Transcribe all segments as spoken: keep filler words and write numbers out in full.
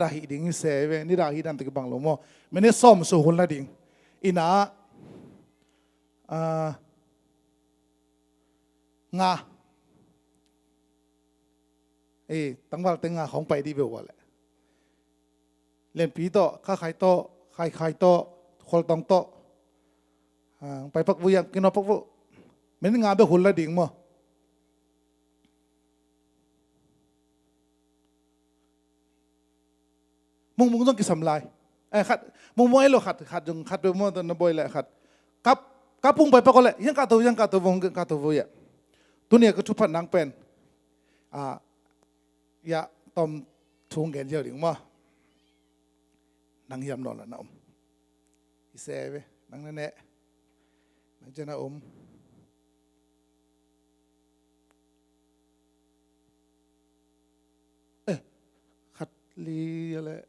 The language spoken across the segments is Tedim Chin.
dah hih ding i se ve, ni dah hih dan tawh kibang lo maw. Minute sawm sung hun la ding. Ina, ah, nga. Eh, tangval teng nga khawng pai dih ve uh a leh. Lianpi tawh, Khaikhai tawh, Khaikhai tawh, Khualtawng tawh. Ah, pai pak vua, kinawh pak vua. Minute nga bek hun la ding maw. Mungmung zong kisam lai. Eh, khat, mungmung ai lo khat, khat zong, khat bek maw, na bawi leh khat. Kap, kap pung pai pak aw leh, yang kah to, yang kah to, vong kah to vua. Tuni a ka thupha nang pen. Ah, ya, tawm thu gen ziau ding maw. Nang hiam nawn la na om. I se ve, nang na neh. Nang ciang na om. Eh, khat li a leh.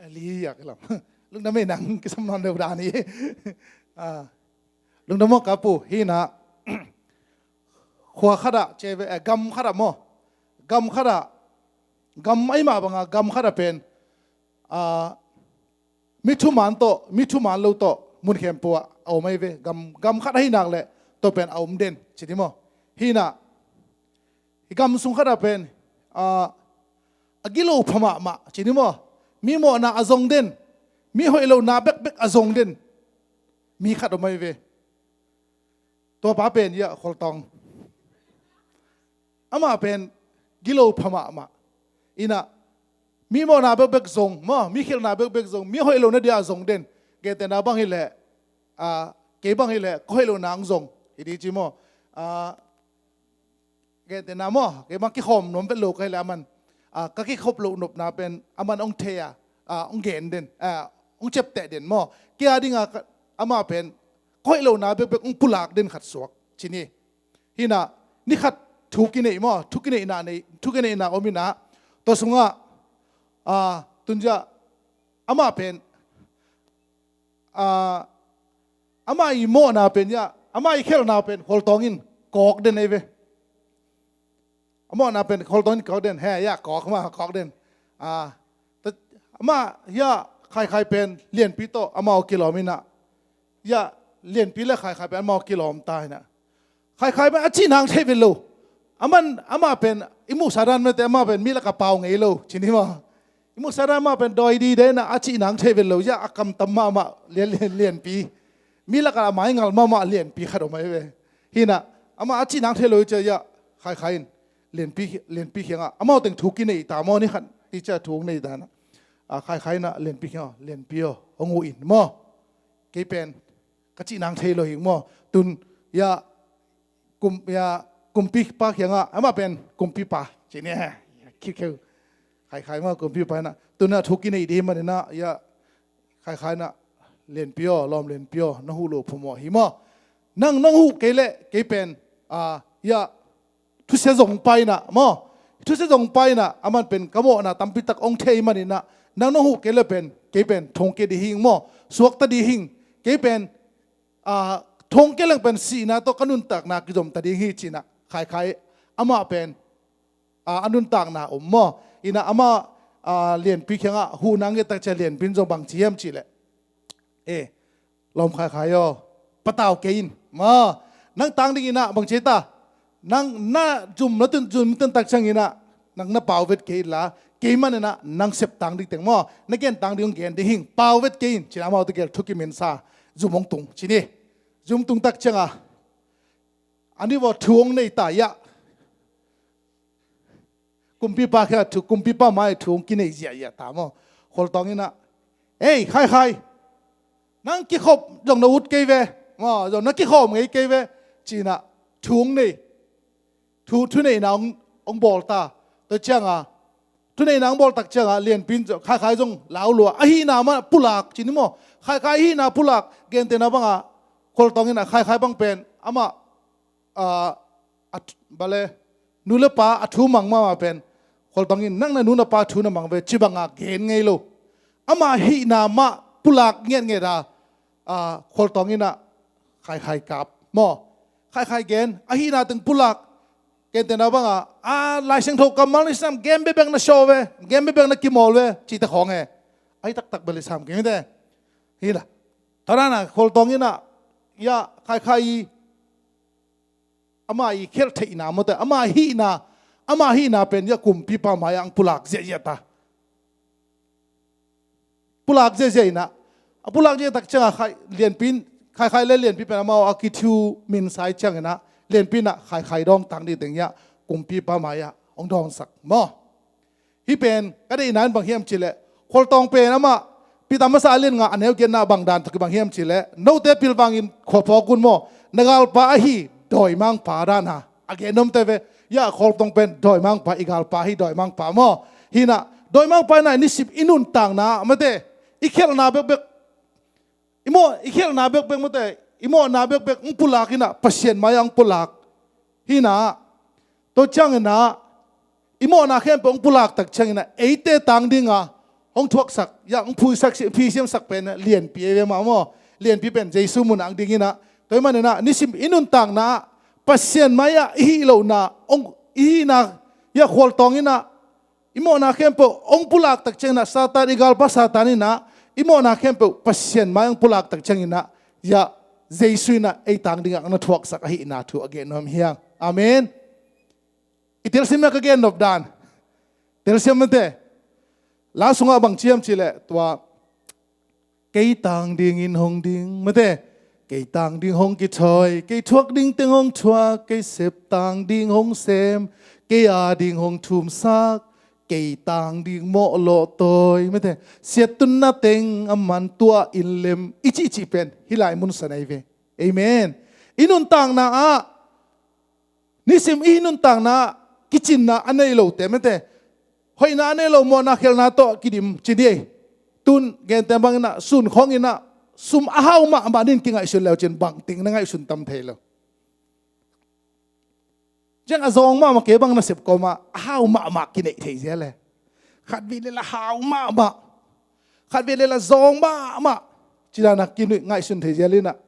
Eh, li a kilam. Lungdam ei nang kisam nawn deuh dan hi. Ah. Lungdam maw ka pu, hi na. Khua khat ah, ci ve, eh, gam khat ah maw. Gam khat ah. Gam ai mah bang a, gam khat ah pen. Ah, mi thuman tawh, mi thuman lo tawh, mun khempeuh ah a om ai ve, gam, gam khat ahi nak leh, tua pen a om den, ci ni maw. Hi na, hi gam sung khat ah pen, ah, a gilo pha mahmah, ci ni maw. Mi mawhna a zong den, mi hoih lohna bekbek a zong den, mi khat om ai ve. Tua pa pen, ya, Khualtawng. Amah pen gilo pha mahmah. Ina, mi mawhna bekbek zong, maw, mi khialhna bekbek zong, mi hoih lohna dia zong den. Gentehna bang hi leh, ah, kei bang hi leh, ka hoih lohna ang zong. I di ci maw. Ah, gentehna maw, kei bang kikhawm nuam vet lo ka hi leh aman. Ah, ka kikhop loh nopna pen, aman ong thei a, ah, ong gen den, ah, ong ciapteh den maw. Kei a ding a ka, amah pen, ka hoih lohna bekbek ong pulak den khat suak. Ci ni. Hi na, ni khat thu kinei maw, thu kineihna nei, thu kineihna om ina, tua sungah, ah, tun zia, amah pen, ah, amah i mawhna pen, ya, amah i khialhna pen, Khualtawng in kawk den ei ve. A mawhna pen, Khualtawng in kawk den, he, ya, kawk maw, kawk den. Ah, ta, amah, ya, Khaikhai pen, Lianpi tawh, amau kilawm ina. Ya, Lianpi le Khaikhai pen amau kilawm ta hi na. Khaikhai pen a cih nang thei vet lo. Aman, amah pen, i muhsa dan mete amah pen mi lak a pau ngei lo, ci ni maw. I muhsa dan amah pen dawi dide na a cih nang thei vet lo. Ya, a kam tam mahmah, Lian, Lian, Lianpi. Mi lak a mai ngal mahmah Lianpi khat om ai ve. Hi na, amah a cih nang thei lo i cia, ya, Khaikhai in, Lianpi, Lianpi kiangah. Amau teng thu kinei ta maw ni khat, i cia thu nei ta na. Ah, Khaikhai na, Lianpi kiangah, Lianpi aw, hong uh in maw. Kei pen, ka cih nang thei lo hi maw. Tun, ya, kum, ya, kumpipa kiangah, amah pen, kumpipa, ci ni, khit kheu. Khaikhai maw, kumpipa na. Tun na, thu kinei di man ina, ya, Khaikhai na, Lianpi aw, lawm Lianpi aw, na huh loh phamawh hi maw. Nang, nang huh kei leh, kei pen, ah, ya, thusia zong pa ina, maw. Thusia zong pa ina, aman pen ka mawhna tampi tak ong thei man ina, nang nong huh kei le pen, kei pen, thong kei di hing maw. Suakta di hing, kei pen, ah, thong kei leng pen sihna tawh ka nuntakna kizomta di hi ci na, Khaikhai, amah pen, ah, a nuntakna om maw. Ina amah, ah, Lianpi kiangah, huhna ngettak cia Lianpi in zong bang ci hiam cih leh. Eh, lawm Khaikhai aw, patau kei in. Maw, nang tang ding ina bang ci ta. Nang na zum na tun, zum tun tak ciang ina, nang na pau vet kei in la, kei man ina, nang sep tang ding teng maw, na gen tang ding ong gen ding hing, pau vet kei in, ci na amau tegel thu kiminsa, zum ong tung, ci ni. Zum tung tak ciang a, a ni vaw thu ong nei ta ya. Kumpipa khia thu, kumpipa mai thu ong kinei ziahziah ta maw. Khualtawng ina, ei, Khaikhai, nang kikhop zong na ut kei ve, maw, zong na kikhawm ngei kei ve, ci na thu ong nei. Thu, thuneihna ong, ong bawl ta. Tua ciang a, thuneihna ong bawl tak ciang a, Lianpi in zong, Khaikhai zong lau lua. Ahihna mah pulak, ci ni maw. Khaikhai ahihna pulak, gentehna bang a, Khualtawng ina Khaikhai bang pen, amah, ah, a th-, bale, nu le pa a thu mang mahmah pen, Khualtawng in, nang na nu na pa thu na mang ve, ci bang a gen ngei lo. Amah hihna mah pulak ngetnget a, ah, Khualtawng ina Khaikhai kap. Maw, Khaikhai gen, ahihna teng pulak, Kentena banga a Lai Siangtho kammal ni sam, game bebek na show ve, game bebek na kimawl ve, cite khawng e. Ai taktak bel i sam kei mite. Hi la. Tua dana khualtawng ina, ya, khaikhai i, ama i khelh theihna mawte, ama hihna, ama hihna pen ya kumpipa mai-ah ang pulak ziahziah ta. Pulak ziahziah ina, a pulak ziah tak cianga khai lianpi in, khaikhai le lianpi pen amau a kithiu min sai ciang ina, lianpi ina khaikhai dawng tang ding teng ya kumpipa mai-ah hong dawnsak maw. Hih pen ka deihna in bang hiam cileh, khualtawng pen amah Peter masa a lian nga a neu giatna bang dan tawh kibang hiam cileh, note pilvangin khua phawk un maw, na galpa ahi dawimangpa dana a gen nuam te ve. Ya, khualtawng pen dawimangpa, i galpa hi dawimangpa maw. Hina, dawimangpa ina nisim i nuntakna mate, i khelhna bekbek, i mawh, i khelhna bekbek mate, i mawhna bekbek hong pulak ina, Pasian mai-ah hong pulak. Hina, tua ciang ina, i mawhna khempeuh hong pulak tak ciang ina, eite tang dinga hong thuaksak, ya, hong phuisak, phisiamsak pen lianpi ei ve mah maw. Lianpi pen Jesu munah ang ding ina. Tua ahih man ina, nisim i nuntakna ah Pasian mai-ah i hih lohna, hong, i hihna, ya, khualtawng ina, i mawhna khempeuh hong pulak tak ciang ina, Satan, i galpa Satan ina i mawhna khempeuh Pasian mai hong pulak tak ciang ina, ya, Jesu ina ei tang dinga hong na thuaksak ahihna thu a gen nuam hi hang. Amen. I telsiam a ka gen nop dan. Telsiam mate. La sungah bang ci hiam cileh, tua, kei tang dingin hong ding, mate. Kei tang ding hong kithawi, kei thuak ding teng hong thuak, kei sep tang ding hong sem, kei a ding hong thumsak, kei tang ding mawhlawh tawi, mate. Siattunna teng a man tua in lem, i cihcih pen hih lai mun san ahi ve. Amen. I nuntakna ah nisim i nuntakna kicinna a nei lote mate, hoihna a nei lo, mawhna khelhna tawh kidim ci ni ei. Tun gente bang ina, sun khawng ina, sum a hau mahmah nin kingaihsun leu cin bangting na ngaihsun tam thei lo. Ciang a zawng mahmah kei bang nasep kawmah a hau mahmah kineih thei zia le. Khat vei le la hau mahmah, khat vei le la zawng mahmah, ci dana kingaihsun thei zia le ina.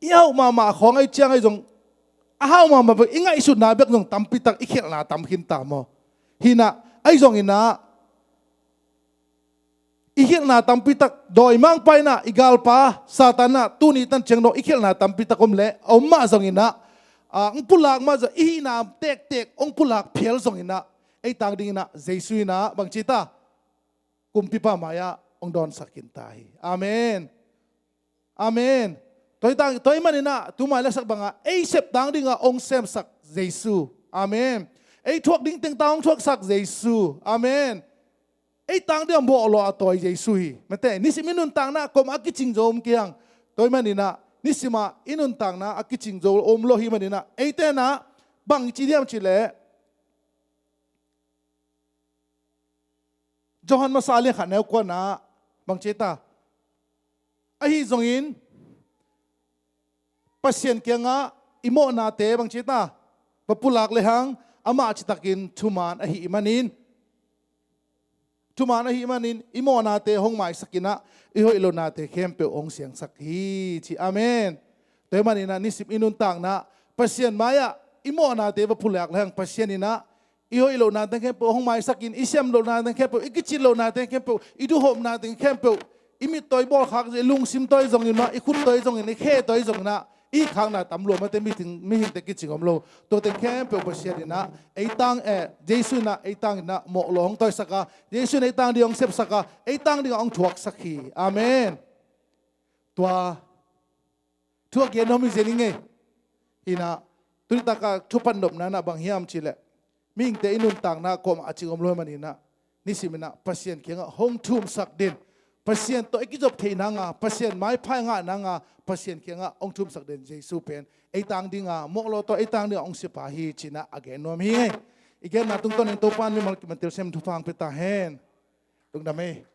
I hauh mahmah khawng ahi ciang ahi zong, a hauh mahmah bek i ngaihsutna bek zong tampi tak i khelhna tam khin ta maw. Hina, ahi zong ina, i khelhna tampi tak dawimangpa ina, i galpa Satan ina, tuni tan ciang dong i khelhna tampi tak om le, a om mah zong ina, a, hong pulak mah zong, i hihna tektek hong pulak phial zong ina, ei tang ding ina, Jesu ina, bang ci ta, kumpipa mai-ah hong dawnsak khin ta hi. Amen. Amen. Tua hi tang, tua ahih man ina, tu mai le sak banga, ei sep tang dinga hong semsak Jesu. Amen. Ei thuak ding teng tang hong thuaksak Jesu. Amen. Ei tang dinga mawhlawh a tawi Jesu hi. Mate, nisim i nuntakna ah kuamah a kicing zo om kei hang. Tua ahih man ina, nisim a i nuntakna a kicing zo om lo ahih man ina, eite ina, bang ci diam cileh, Johan masa a lian khat neu kuana, bang ci ta. Ahi zongin, Pasian kiangah i mawhnate, bang ci ta, va pulak lehang, amah citakin thuman ahih manin, thuman ahih manin, i mawhnate hong maisak ina, i hoih lonate khempeuh hong siangsak hi, ci. Amen. Tua ahih man ina, nisim i nuntakna, Pasian mai-ah i mawhnate va pulak lehang, Pasian ina, i hoih lohnate khempeuh hong maisak in, i siam lohnate khempeuh, i kicin lohnate khempeuh, i duhhopnate khempeuh, i mit tawi bawlkhak, i lungsim tawi zongin mah, i khut tawi zongin, i khe tawi zongin ah, i khakna tam lua mate, mihing, mihingte kicing om lo. Tuate khempeuh Pasian ina, ei tang, eh, Jesu ina, ei tang ina, mawhlawh hong tawisak a, Jesu ina ei tang ding hong sepsak a, ei tang ding hong thuaksak hi. Amen. Tua thu a gen nuam hi zen ing ei. Hina, tuni taka thu pan nopna ina bang hiam cileh, mihingte i nuntakna kuamah a cing om lo ahih man ina, nisim ina Pasian kiangah hong thumsak den, Pasian tawh i kizop theih nanga, Pasian maiphai ngah nanga, Pasian kiangah hong thumsak den Jesu pen ei tang dinga, mawhlawh tawh ei tang dinga hong sep a hi, ci ina a gen nuam hi ing ei. I genna tungtawn in Topa'n mimal kim a telsiam thupha hong pia ta hen. Lungdam ei.